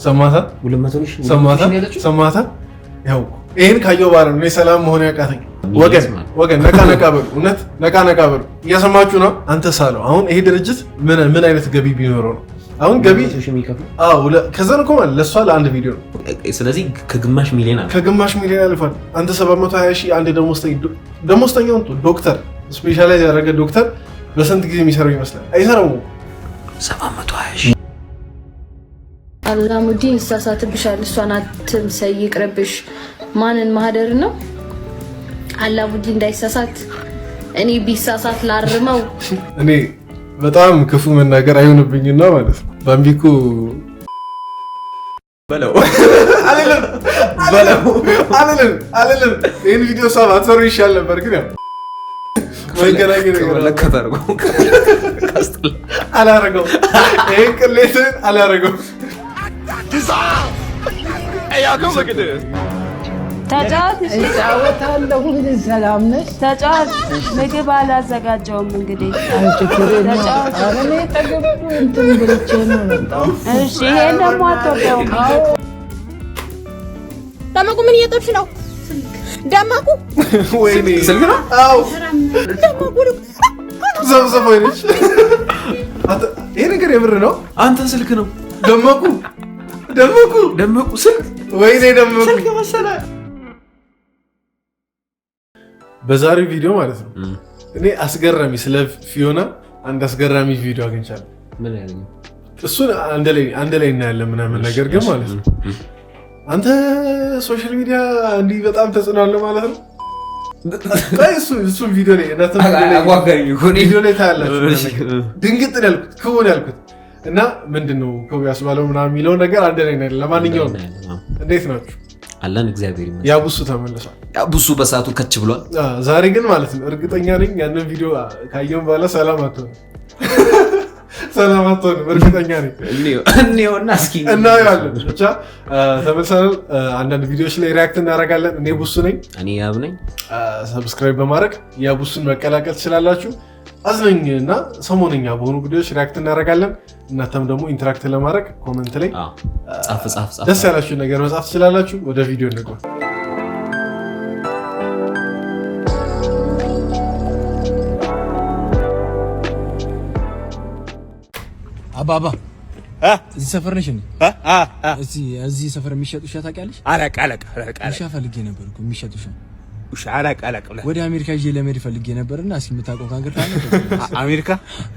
ሰማታ 200,000 ሰማታ ነው ያለችው? ሰማታ። ያው ይሄን ካየው በኋላ ነው እኔ ሰላም መሆን ያቃተኝ። ወገን ወገን ነቃ ነቃ በሉ፣ እውነት ነቃ ነቃ በሉ። እየሰማችሁ ነው? አንተ ሳለው አሁን ይሄ ድርጅት ምን ምን አይነት ገቢ ቢኖረው ነው አሁን ገቢ? 200,000 የሚከፍለው? አዎ፣ ከዛን እኮ ማለት ለእሷ ለአንድ ቪዲዮ ነው። ስለዚህ ከግማሽ ሚሊዮን አለ። ከግማሽ ሚሊዮን ያልፋል። አንተ 720 ሺህ አንድ ደሞዝተኛውን ዶክተር፣ specialize ያደረገ ዶክተር በስንት ጊዜ የሚሰራው ይመስላል? አይሰራውም። 720 ሺህ። አላሙዲን ይሳሳትብሻል። እሷን አትምሰይ፣ ይቅርብሽ። ማንን? ማህደር ነው? አላሙዲን እንዳይሳሳት እኔ ቢሳሳት ላርመው። እኔ በጣም ክፉ መናገር አይሆንብኝና ማለት ነው ባምቢኮ በለው። አልልም አልልም አልልም። ይህን ቪዲዮ እሷ ባትሰሩ ይሻል ነበር፣ ግን ያው ማይገናኝ ነገር ነው። ለከት አድርገው ካስጠላ። አላረገው፣ ይህን ቅሌትን አላረገው። ተጫወት፣ እሺ። እጫወታለሁ። ሰላም ነሽ? ተጫወት። ምግብ አላዘጋጀውም እንግዲህ። ችግር የለውም። ተጫወት። ኧረ እኔ ጠግቤ እንትን በልቼ ነው የመጣሁት። እሺ፣ ይሄን ደግሞ አትወደውም። ደመቁ ምን እየጠብሽ ነው? ደመቁ። ወይኔ። ስልክ ነው? አዎ። ደመቁ። ዘብዘብ ወይነች። ይሄ ነገር የምር ነው። አንተ ስልክ ነው። ደመቁ ደመቁ። ደመቁ ስልክ። ወይኔ ደመቁ። ስልክ መሰለ። በዛሬው ቪዲዮ ማለት ነው እኔ አስገራሚ ስለ ፊዮና አንድ አስገራሚ ቪዲዮ አግኝቻለሁ። ምን ያገኘው? እሱን አንድ ላይ እናያለን ምናምን ነገር ግን ማለት ነው አንተ social media እንዲህ በጣም ተጽዕኖ አለው ማለት ነው። ቆይ እሱን ቪዲዮ ላይ እናንተ አጓጓኝ እኮ እኔ። ቪዲዮ ላይ ታያላችሁ። ድንግጥ ነው ያልኩት፣ ክው ነው ያልኩት። እና ምንድን ነው ክው ያስባለው ምናምን የሚለው ነገር አንድ ላይ እናያለን። ለማንኛውም እንዴት ናችሁ? አለን፣ እግዚአብሔር ይመስገን። ያቡሱ ተመልሷል። ያቡሱ በሰዓቱ ከች ብሏል። ዛሬ ግን ማለት ነው እርግጠኛ ነኝ ያንን ቪዲዮ ካየን በኋላ ሰላም አትሆንም፣ ሰላም አትሆንም። እርግጠኛ ነኝ። እንየውና እስኪ እናየዋለን። ብቻ ተመልሰናል። አንዳንድ ቪዲዮዎች ላይ react እናደርጋለን። እኔ ቡሱ ነኝ። እኔ ያብ ነኝ። Subscribe በማድረግ የቡሱን መቀላቀል ትችላላችሁ። አዝናኝ እና ሰሞነኛ በሆኑ ጉዳዮች react እናደርጋለን። እናንተም ደግሞ interact ለማድረግ comment ላይ አዎ፣ ጻፍ ጻፍ ጻፍ። ደስ ያላችሁን ነገር መጻፍ ትችላላችሁ። ወደ ቪዲዮ እንግባ። አባ አባ፣ እዚህ ሰፈር ነሽ እንዴ? እዚህ ሰፈር የሚሸጥ ውሻ ታውቂያለሽ? አለቅ አለቅ አለቅ። ውሻ ፈልጌ ነበር እኮ፣ የሚሸጥ ውሻ። ውሻ አለቅ አለቅ። ወደ አሜሪካ ይዤ ለመሄድ ፈልጌ ነበርና እስኪ የምታውቀው ካንገር ካለ። አሜሪካ?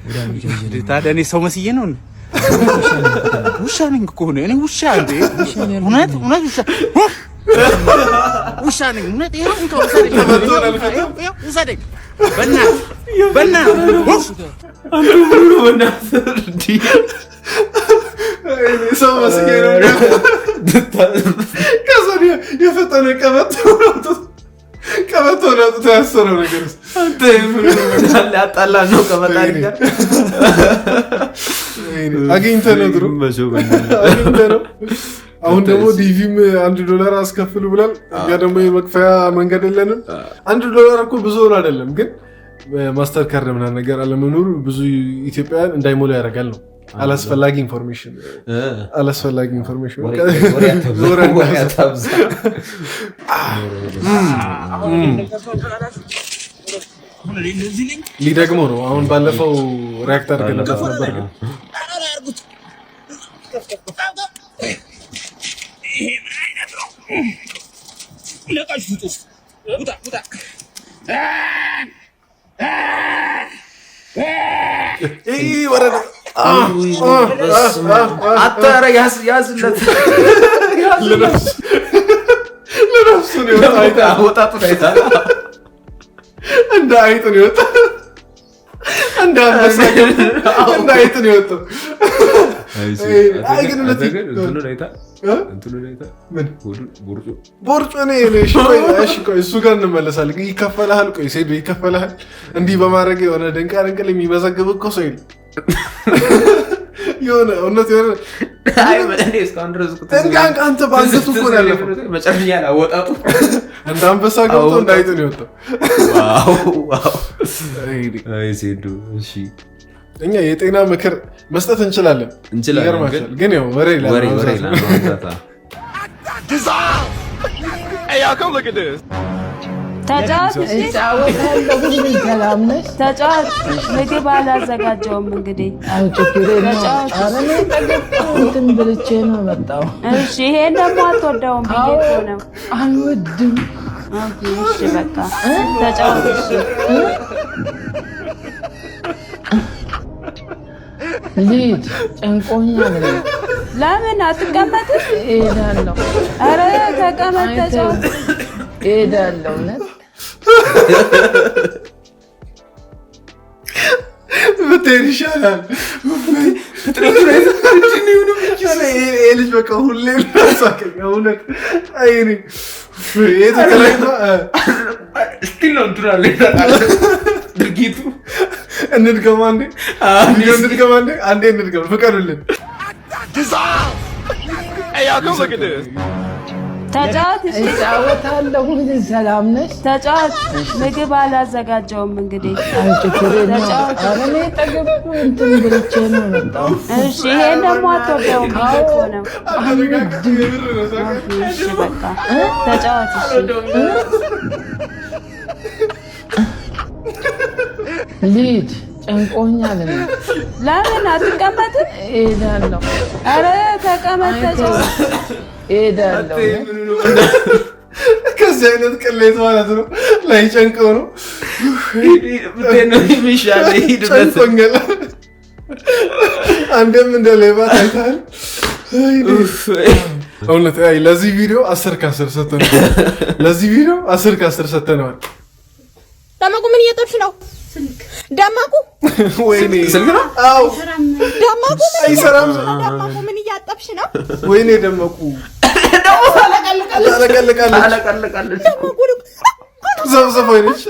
ወደ አሜሪካ ይዤ ለመሄድ። ታዲያ እኔ ሰው መስዬ ነው እንዴ? ውሻ ነኝ እኮ እኔ ውሻ እንዴ! እውነት እውነት ውሻ ውሻ ነኝ። እውነት ይኸው እንካ ውሰደኝ፣ ይኸው ውሰደኝ። በእናትህ በእናትህ። አንዱ ብሎ በእናትህ እንዲህ። ሰው መስዬ ነው። ከዛ የፈጠነ ቀበቶ ቀበቶ አውጥቶ ያሰረው ነገር። አንተ ያጣላ ነው ከፈጣሪ ጋር። አግኝተህ ነው፣ ድሮ አግኝተህ ነው። አሁን ደግሞ DV ም $1 አስከፍሉ ብላል። እኛ ደግሞ የመክፈያ መንገድ የለንም። $1 እኮ ብዙ ሆኖ አይደለም፣ ግን Mastercard ምናምን ነገር አለመኖሩ ብዙ ኢትዮጵያውያን እንዳይሞላ ያደርጋል ነው። አላስፈላጊ information፣ አላስፈላጊ information። ወሬ አታብዛ። ሊደግሞ ነው አሁን። ባለፈው react አድርገንበት ነበር ግን። ወረደ። አንተ ኧረ ያዝ ያዝለት። ለነፍሱ ነው የወጣው። አወጣጡን አይተሃል? እንደ አይጥ ነው የወጣው። እንደ አንበሳ እንደ አይጥ ነው የወጣው። አይ ግን እውነት ምን ቦርጮ ነው? እሺ ቆይ፣ እሺ ቆይ፣ እሱ ጋር እንመለሳለን። ግን ይከፈልሃል። ቆይ ሴዶ ይከፈልሃል። እንዲህ በማድረግ የሆነ ድንቃ ድንቅ የሚመዘግብ እኮ ሰው የለም። የሆነ እውነት የሆነ እንቃ አንተ በአንገቱ እኮ ነው ያለፈው። መጨረሻ ላይ አወጣጡ። እንደ አንበሳ ገብቶ እንደ አይጥ ነው የወጣው። Wow wow! አይ ሴዶ እሺ። እኛ የጤና ምክር መስጠት እንችላለን። እንችላለን፣ ይገርማችኋል። ግን ያው ወሬ ይላል ወሬ ወሬ ማብዛት ነው። ይላል ማብዛት። ተጫወት እሺ። እጫወታለሁ። ሁሉም ሰላም ነሽ? ተጫወት። ምግብ አላዘጋጀውም እንግዲህ። አይ ችግር የለውም። ተጫወት። ኧረ እኔ ጠገብኩ፣ እንትን በልቼ ነው የመጣው። እሺ፣ ይሄን ደግሞ አትወደውም ብዬ እኮ ነው። አልወድም። Okay፣ እሺ በቃ ተጫወት። እሺ። ልሂድ፣ ጨንቆኛል። እኔ ለምን አትቀመጥም? እሄዳለሁ። ኧረ ተቀመጥ፣ ተጫወት። እሄዳለሁ። እውነት ብትሄድ ይሻላል። ይሄ ልጅ በቃ ሁሌ ያሳቀኝ እውነት። አይ እኔ ይሄ ተከራይቶ Still ነው እንትን አለ ድርጊቱ። እንድገማ አንዴ፣ ቪዲዮ እንድገማ አንዴ፣ አንዴ እንድገማ፣ ፍቀዱልን። ተጫወት። እሺ። እጫወታለሁ። ሁሉም ሰላም ነሽ? ተጫወት። ምግብ አላዘጋጀውም እንግዲህ። አይ ችግር የለውም። ተጫወት። ኧረ እኔ ጠገብኩ፣ እንትን በልቼ ነው የመጣው። እሺ፣ ይሄን ደግሞ አትወደውም ብዬ እኮ ነው። አልተረጋጋም። የምር ነው ሳቀኝ። Okay፣ እሺ በቃ ተጫወት። እሺ። ልሂድ፣ ጨንቆኛል። እኔ ለምን አትቀመጥም? እሄዳለሁ። ኧረ ተቀመጥ፣ ተጫወት። እሄዳለሁ። እውነት ከዚህ አይነት ቅሌት ማለት ነው ላይ ጨንቀው ነው። ብትሄድ ነው የሚሻለው። ሂድበት። ጨንቆኛል። አንዴም እንደ ሌባ ታይተሃል። እውነት አይ፣ ለዚህ ቪዲዮ 10 ከ10 ሰጥተነዋል። ለዚህ ቪዲዮ 10 ከ10 ሰጥተነዋል። ደመቁ ምን እየጠብሽ ነው? ደመቁ። ወይኔ። ስልክ ነው? አዎ። ደመቁ ምን አይሰራም። ደመቁ ምን እያጠብሽ ነው? ወይኔ ደመቁ ታለቀልቃለች። ታለቀልቃለች። ደመቁ ዘብዘብ ወይነች።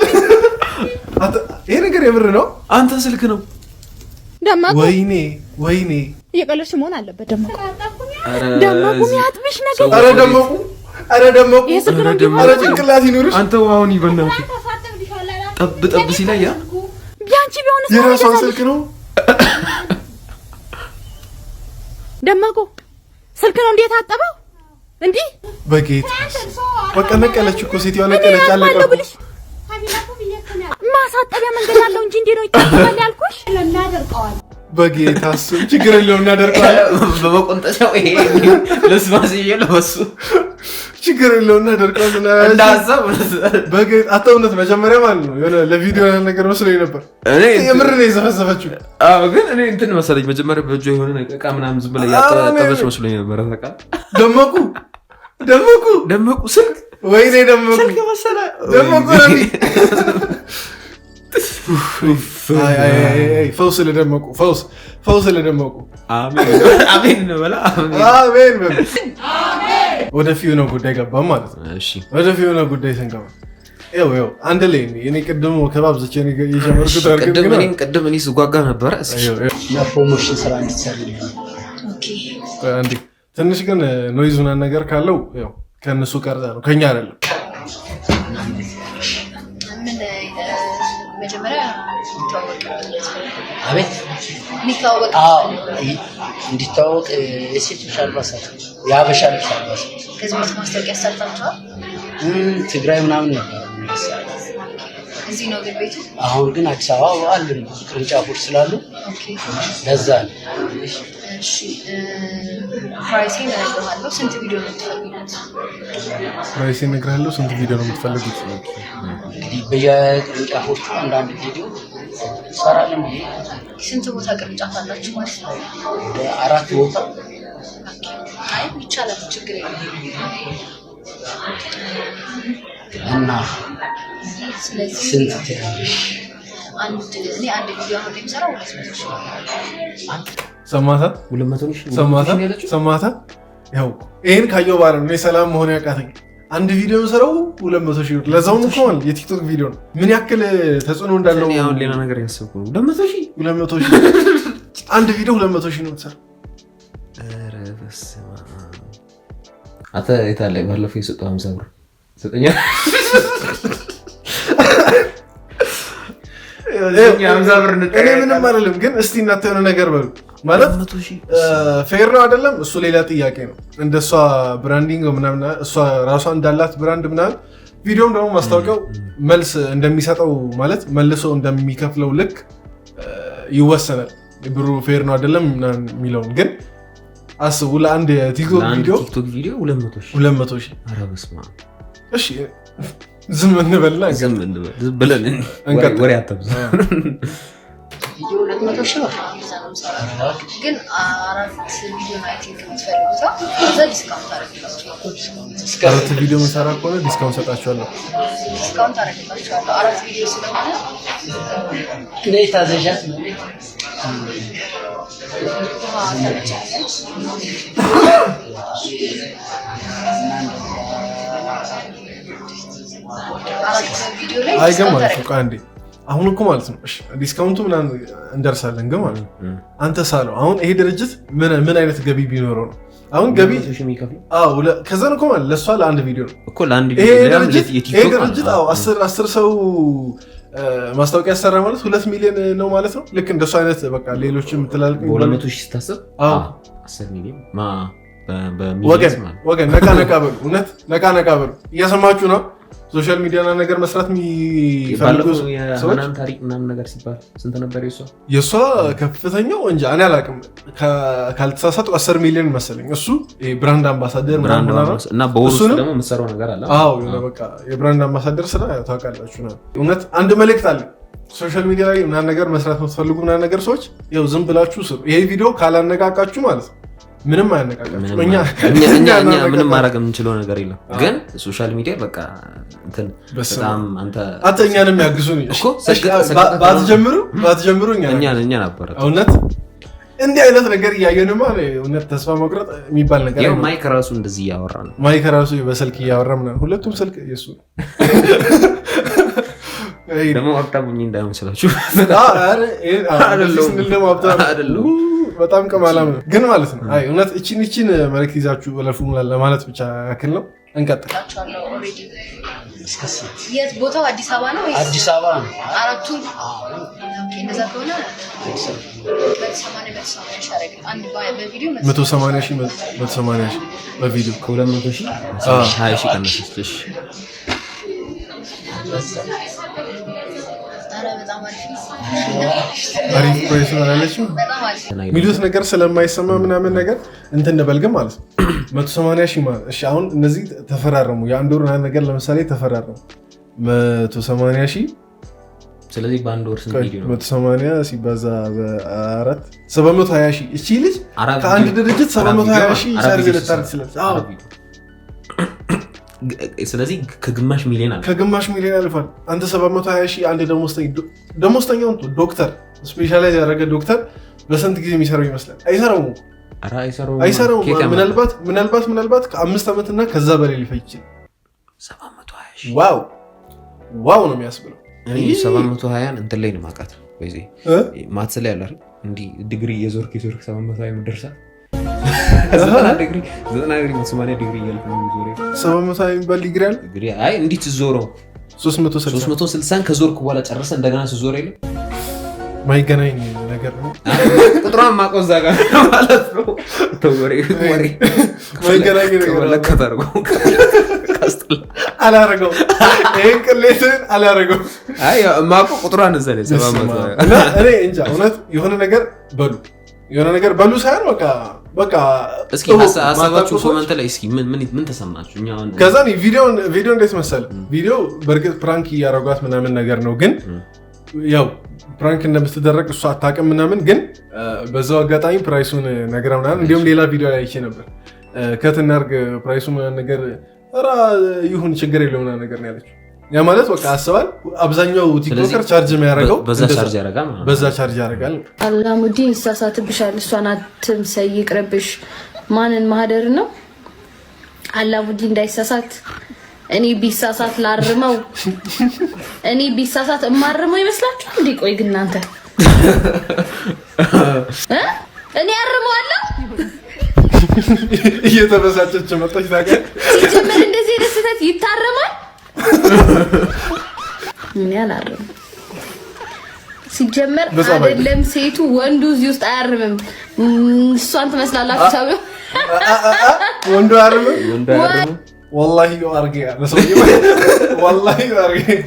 ይሄ ነገር የምር ነው። አንተ ስልክ ነው። ደመቁ። ወይኔ ወይኔ። እየቀለድሽ መሆን አለበት። ደመቁ። ኧረ ደመቁ እዚህ የሚያጥብሽ ነገር ኧረ ደመቁ፣ ኧረ ደመቁ፣ ይሄ ስልክ ነው እንዲህ። ኧረ ጭንቅላት ይኑርሽ። አንተ ውሃውን ይበናት ጠብ ጠብ ሲላይ ያ ቢያንቺ ቢሆንስ የራሷን ስልክ ነው። ደመቁ ስልክ ነው እንዴት አጠበው? እንዲህ በጌታ በቃ ነቀለች እኮ ሴትዮዋ፣ ነቀለች። አለቀ እኮ። ብልሽ ማሳጠቢያ መንገድ አለው እንጂ እንዴ ነው ይታጠባል ያልኩሽ? በጌታ ስም ችግር የለውም እናደርቀዋለን። በመቆንጠጫው ይሄ ልብስ ማስይዤ ለበሱ። ችግር የለውም እናደርቀዋለን። እንደ ሀሳብ። በጌታ አታ እውነት መጀመሪያ ማለት ነው የሆነ ለቪዲዮ ያህል ነገር መስሎኝ ነበር። እኔ የምር ነው የዘፈዘፈችው። አዎ፣ ግን እኔ እንትን መሰለኝ መጀመሪያ በእጇ የሆነ እቃ ምናምን ዝም ብላ ያጠበች መስሎኝ ነበረ። ታውቃለህ? ደመቁ ደመቁ። ደመቁ ስልክ። ወይኔ ደመቁ። ስልክ መሰለ። ደመቁ ረቢ። አይ አይ አይ አይ፣ ፈውስ ለደመቁ፣ ፈውስ ፈውስ ለደመቁ። አሜን አሜን እንበላ። አሜን። አሜን በሉ። ወደ ፊዮና ጉዳይ ገባም ማለት ነው። እሺ። ወደ ፊዮና ጉዳይ ስንገባ ይኸው ይኸው አንድ ላይ እኔ ቅድም ከባብ ዝቼ ነው የጀመርኩት። እርግጥ ቅድም ግን እኔም ቅድም እኔ ስጓጋ ነበረ። እስኪ ይኸው ይኸው ለ promotion ስራ እንድትሰሪ ነው። ቆይ አንዴ፣ ትንሽ ግን noise ምናምን ነገር ካለው ያው ከእነሱ ቀርጻ ነው፣ ከኛ አይደለም። ምን መጀመሪያ እንዲተዋወቅ አቤት። እንዲተዋወቅ። አዎ፣ እንዲተዋወቅ የሴቶች አልባሳት፣ የሀበሻ ልብስ አልባሳት። ከዚህ በፊት ማስታወቂያ ሰርታችኋል? ትግራይ ምናምን ነበር የሚሰራው። እዚህ ነው ግን ቤቱ? አሁን ግን አዲስ አበባ አሉን ብዙ ቅርንጫፎች ስላሉ ለዛ ነው። እሺ፣ price ኤን እነግርሃለሁ። ስንት ቪዲዮ ነው የምትፈልጉት? Price እነግርሃለሁ። ስንት ቪዲዮ ነው የምትፈልጉት? እንግዲህ በየቅርንጫፎቹ አንዳንድ ቪዲዮ እንሰራለን ብዬ። ስንት ቦታ ቅርንጫፍ አላችሁ ማለት ነው? ወደ አራት ቦታ። አይ ይቻላል፣ ችግር የለም። እና ስለዚህ ስንት ትያለሽ? አንድ እኔ አንድ ቪዲዮ አሁን የምሰራው 200,000። ሰማታ ሰማታ ሰማታ። ያው ይሄን ካየው በኋላ ነው እኔ ሰላም መሆን ያቃተኝ። አንድ ቪዲዮ የምሰራው 200,000 ብር፣ ለዛውም እኮ ማለት የቲክቶክ ቪዲዮ ነው። ምን ያክል ተጽዕኖ እንዳለው። እኔ አሁን ሌላ ነገር ያሰብኩ ነው። 200,000። 200,000፣ አንድ ቪዲዮ 200,000 ነው የምትሰራው። ኧረ በስመ አብ። አንተ የት አለ ባለፈው የሰጠው 50 ብር ሰጠኛል። 50 ብር። እኔ ምንም አይደለም፣ ግን እስቲ እናንተ የሆነ ነገር በሉ። ማለት fair ነው አይደለም፣ እሱ ሌላ ጥያቄ ነው። እንደ እሷ branding ምናምን፣ እሷ ራሷ እንዳላት brand ምናምን፣ ቪዲዮም ደግሞ ማስታወቂያው መልስ እንደሚሰጠው፣ ማለት መልሶ እንደሚከፍለው ልክ ይወሰናል። ብሩ fair ነው አይደለም ምናምን የሚለውን ግን አስቡ። ለአንድ የቲክቶክ ለአንድ ቪዲዮ ቲክቶክ ቪዲዮ 200,000። 200,000። ኧረ በስመ አብ። እሺ ዝም እንበልና ዝም እንበል፣ ዝም ብለን እንቀጥል። ወሬ አታብዛ። ቪዲዮ 200,000 ብር እንደዛ ነው የምሰራው። ግን አራት ቪዲዮ ነው I think የምትፈልጉት፣ ከዛ discount አደርግላችኋለሁ። አራት ቪዲዮ የምሰራ ከሆነ discount ሰጣችኋለሁ። Discount አደርግላችኋለሁ አራት ቪዲዮ ስለሆነ። ነይ ታዘዣት ነው። ውሃ ተመቻለች። አራት ቪዲዮ ላይ አይ ግን discount ማለት ነው፣ ቆይ አንዴ፣ አሁን እኮ ማለት ነው፣ እሺ discount ኡ ምናምን እንደርሳለን፣ ግን ማለት ነው አንተ ሳለው አሁን ይሄ ድርጅት ምን ምን አይነት ገቢ ቢኖረው ነው አሁን ገቢ 200,000 የሚከፍለው? አዎ፣ ከዛን እኮ ማለት ለእሷ ለአንድ ቪዲዮ ነው። እኮ ለአንድ ይሄ ቪዲዮ ሌላም ድርጅት ይሄ የቲክቶክ ድርጅት አዎ 10 10 ሰው ማስታወቂያ ያሰራ ማለት 2 ሚሊዮን ነው ማለት ነው። ልክ እንደሱ አይነት በቃ ሌሎችም ትላልቅ በ200,000 ስታስብ 10 ሚሊዮን በሚሊዮን ወገን ማለት ነው። ወገን፣ ነቃ ነቃ በሉ። እውነት ነቃ ነቃ በሉ። እየሰማችሁ ነው። Social media ና ነገር መስራት የሚፈልጉ ባለፈው ሰዎች የሀናን ታሪክ ምናምን ነገር ሲባል ስንት ነበር የሷ? የእሷ ከፍተኛው እንጂ እኔ አላውቅም፣ ካልተሳሳትኩ 10 ሚሊዮን መሰለኝ። እሱ ይሄ brand ambassador brand ምናምን ሆና ነው። እና በወር ውስጥ እሱንም ደግሞ የምትሰራው ነገር አለ። አዎ፣ የሆነ በቃ የ brand ambassador ስራ ያው ታውቃላችሁ ነው። እውነት አንድ መልእክት አለ። Social media ላይ ምናምን ነገር መስራት የምትፈልጉ ምናምን ነገር ሰዎች ያው ዝም ብላችሁ ስሩ። ይሄ ቪዲዮ ካላነቃቃችሁ ማለት ነው ምንም አያነቃቃችሁ። ምንም እኛ እኛ ምንም ማድረግ የምንችለው ነገር የለም። ግን social media በቃ እንትን በስመ በጣም አንተ አንተ እኛንም ያግዙን እኮ ሰግጥ ባትጀምሩ ባትጀምሩ እኛ እኛ ነበረ። እውነት እንዲህ አይነት ነገር እያየንማ እውነት ተስፋ መቁረጥ የሚባል ነገር ያው አይኖርም። ማይክ ራሱ እንደዚህ እያወራ ነው። ማይክ ራሱ በስልክ እያወራ ምናምን፣ ሁለቱም ስልክ የሱ ነው። ደግሞ ሀብታም ሆኜ እንዳይመስላችሁ። ኧረ፣ ይሄ እንደዚህ ስንል ደግሞ ሀብታም አይደለሁም። በጣም ቅማላም ነው ግን ማለት ነው። አይ እውነት እቺን እቺን መልዕክት ይዛችሁ እለፉ ለማለት ብቻ ያክል ነው። እንቀጥል። አደርግላችኋለሁ። Already የት ቦታው አዲስ አበባ ነው ወይስ? አዲስ አበባ ነው። አራቱም? Okay፣ እንደዛ ከሆነ 180 180 ሺህ አደረግን። አንድ በቪዲዮ 180 ሺህ፣ 180 ሺህ በቪዲዮ። ከ200,000 20 ሺህ ቀነሰች። እሺ። ኧረ በጣም አሪፍ ነው። አሪፍ price ነው አላለችም? በጣም አሪፍ። የሚሉት ነገር ስለማይሰማ ምናምን ነገር እንትን እንበል ግን ማለት ነው 180 ሺህ ማለት፣ እሺ አሁን እነዚህ ተፈራረሙ፣ የአንድ ወር ምናምን ነገር ለምሳሌ ተፈራረሙ፣ 180 ሺህ። ስለዚህ በአንድ ወር ስንት ቪዲዮ ነው? 180 ሲባዛ በአራት 720 ሺህ። እቺ ልጅ አራት ከአንድ ቪዲዮ። ድርጅት 720 ሺህ አራት ቻርጅ ቪዲዮ ልታደርግ ስትሰራ። ትችላለች። አዎ። አራት ቪዲዮ። ስለዚህ ከግማሽ ሚሊዮን አለ። ከግማሽ ሚሊዮን ያልፋል። አንተ 720 ሺህ አንድ ደሞዝተኛውን ዶክተር፣ specialize ያደረገ ዶክተር በስንት ጊዜ የሚሰራው ይመስላል? አይሰራውም እኮ። ኧረ አይሰራውም። አይሰራውም። ኬት ያመጣል? ምናልባት ምናልባት ምናልባት ከ5 ዓመት እና ከዛ በላይ ሊፈጅ ይችላል። 720 ሺህ። Wow wow ነው የሚያስብለው። እኔ 720ን እንትን ላይ ነው የማውቃት። በዚህ እ? Maths ላይ አለ አይደል? እንዲህ ዲግሪ የዞርክ የዞርክ 720 የምትደርሳት 90 ዲግሪ 90 ዲግሪ 180 ዲግሪ እያልክ ነው የሚዞረው። 720 የሚባል ዲግሪ አለ? ዲግሪ አይ እንዲህ ትዞረው 360። 360ን ከዞርክ በኋላ ጨርሰህ እንደገና ስትዞር የለም? ማይገናኝ ነገር ነው። ቁጥሯን ማውቀው እዛ ጋር ማለት ነው። ተው ወሬ ወሬ ማይገናኝ ነገር ነው። ለከት አድርገው ካስጠላ። አላረገው፣ ይህን ቅሌትን አላረገው። አይ የማውቀው ቁጥሯን እዛ ላይ 720። እና እኔ እንጃ፣ እውነት የሆነ ነገር በሉ፣ የሆነ ነገር በሉ ሳይሆን በቃ በቃ እስኪ እወቁ፣ ሀሳባችሁ ማታውቁ ሰዎች። Comment ላይ እስኪ ምን ምን ምን ተሰማችሁ? እኛ አሁን ከዛ ቪዲዮ እንዴት መሰለ፣ ቪዲዮ በእርግጥ prank እያደረጓት ምናምን ነገር ነው፣ ግን ያው prank እንደምትደረግ እሷ አታውቅም ምናምን፣ ግን በዛው አጋጣሚ price ኡን ነግራ ምናምን፣ እንዲሁም ሌላ ቪዲዮ ላይ አይቼ ነበር፣ cut እናድርግ price ኡ ምናምን ነገር፣ ኧረ ይሁን ችግር የለውም ምናምን ነገር ነው ያለችው። ያ ማለት በቃ አስባል አብዛኛው TikToker charge የሚያደርገው በዛ እንደዛ ቻርጅ ያደርጋል ማለት ነው። በዛ ቻርጅ ያደርጋል። አላሙዲን ይሳሳትብሻል። እሷን አትምሰይ፣ ይቅርብሽ። ማንን? ማህደር ነው። አላሙዲን እንዳይሳሳት፣ እኔ ቢሳሳት ላርመው፣ እኔ ቢሳሳት እማርመው ይመስላችኋል እንዴ? ቆይ ግን እናንተ እ እኔ አርመዋለሁ? እየተበሳጨች መጣች ታውቃለህ። ሲጀመር እንደዚህ አይነት ስህተት ይታረማል? እኔ አላርም። ሲጀመር በጸባይ። አይደለም ሴቱ ወንዱ እዚህ ውስጥ አያርምም። እሷን ትመስላላችሁ ተብሎ። ወንዱ አያርምም። ወንዱ አያርምም። ወላሂ you are gay አለ ሰውዬው። ወላሂ you are gay።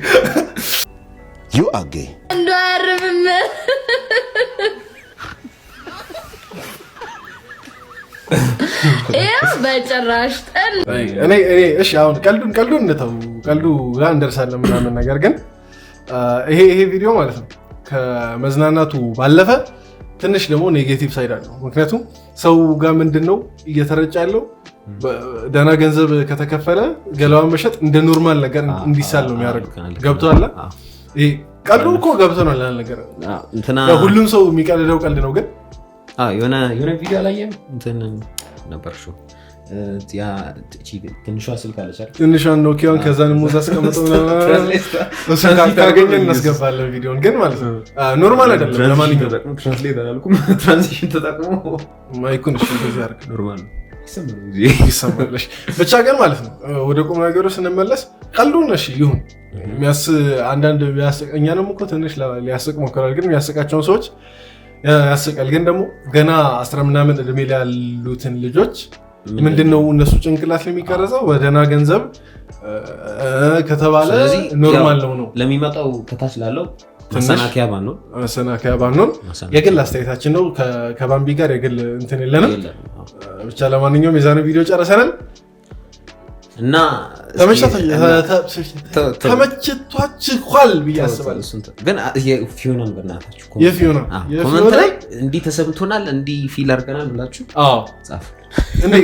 You are gay. ወንዱ አያርምም። ይኸው በጭራሽ ጥል። እኔ እሺ አሁን ቀልዱን እንተው፣ ቀልዱ ጋር እንደርሳለን ምናምን፣ ነገር ግን ይሄ ቪዲዮ ማለት ነው ከመዝናናቱ ባለፈ ትንሽ ደግሞ negative side አለው። ምክንያቱም ሰው ጋር ምንድን ነው እየተረጨ ያለው፣ ደህና ገንዘብ ከተከፈለ ገላዋን መሸጥ እንደ normal ነገር እንዲሳል ነው የሚያደርገው። ገብቶሃል? ይሄ ቀልዱ እኮ ገብቶናል ያለ ነገር እንትና ያው ሁሉም ሰው የሚቀልደው ቀልድ ነው ግን የሆነ ቪዲዮ አላየህም? እንትን ነበር ሾ ያ እቺ ትንሿ ስልክ አለች አይደል? ትንሿን ኖኪያን ከዛን ሙዝ አስቀምጠው እሱን ካገኘን እናስገባለን ቪዲዮን ግን ማለት ነው normal አይደለም። ለማንኛውም Translate አላልኩም። Transition ተጠቅሞ mic ኡን እሺ እንደዚህ አድርግ። Normal ነው። ይሰማል። ይሰማል። እሺ ብቻ ግን ማለት ነው ወደ ቁም ነገሩ ስንመለስ ቀልዱን እሺ ይሁን የሚያስ አንዳንድ የሚያስቅ እኛንም እኮ ትንሽ ሊያስቅ ሞክራል፣ ግን የሚያስቃቸውን ሰዎች ያስቃል። ግን ደግሞ ገና 10 ምናምን እድሜ ላይ ያሉትን ልጆች ምንድነው እነሱ ጭንቅላት ላይ የሚቀረጸው በደህና ገንዘብ ከተባለ ስለዚህ Normal ያው ነው። ለሚመጣው ከታች ላለው ትንሽ መሰናከያ ባንሆን መሰናከያ ባንሆን የግል አስተያየታችን ነው። ከባምቢ ጋር የግል እንትን የለንም። ብቻ ለማንኛውም የዛሬው ቪዲዮ ጨርሰናል። እና ተመችቷችኋል ብዬ አስባለሁ። ግን የፊዮናን በእናታችሁ የፊዮና comment ላይ እንዲህ ተሰምቶናል፣ እንዲህ feel አድርገናል ብላችሁ ጻፉ። እንዴ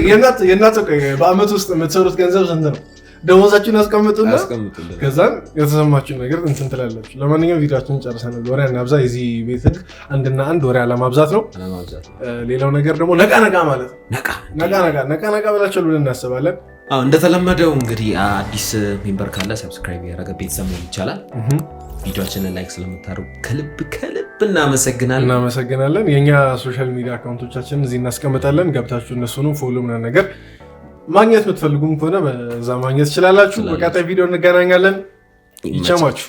የእናት ቆይ፣ በአመት ውስጥ የምትሰሩት ገንዘብ ስንት ነው? ደሞዛችሁን አስቀምጡና አስቀምጡልን። ከዛን የተሰማችሁን ነገር እንትን ትላላችሁ። ለማንኛውም ቪዲዮአችንን ጨርሰናል። ወሬ አናብዛ። የዚህ ቤት ህግ አንድና አንድ ወሬ አለማብዛት ነው። አለማብዛት ነው። ሌላው ነገር ደግሞ ነቃ ነቃ ማለት ነው። ነቃ ነቃ ነቃ ነቃ ነቃ ብላችኋል ብለን እናስባለን። አዎ፣ እንደተለመደው እንግዲህ አዲስ member ካለ subscribe ያደረገ ቤተሰብ መሆን ይቻላል። ቪዲዮአችንን like ስለምታደርጉ ከልብ ከልብ እናመሰግናለን። እናመሰግናለን። የኛ social media account ኦቻችንን እዚህ እናስቀምጣለን። ገብታችሁ እነሱንም follow ምናምን ነገር ማግኘት የምትፈልጉም ከሆነ በዛ ማግኘት ትችላላችሁ። በቀጣይ ቪዲዮ እንገናኛለን። ይቸማችሁ።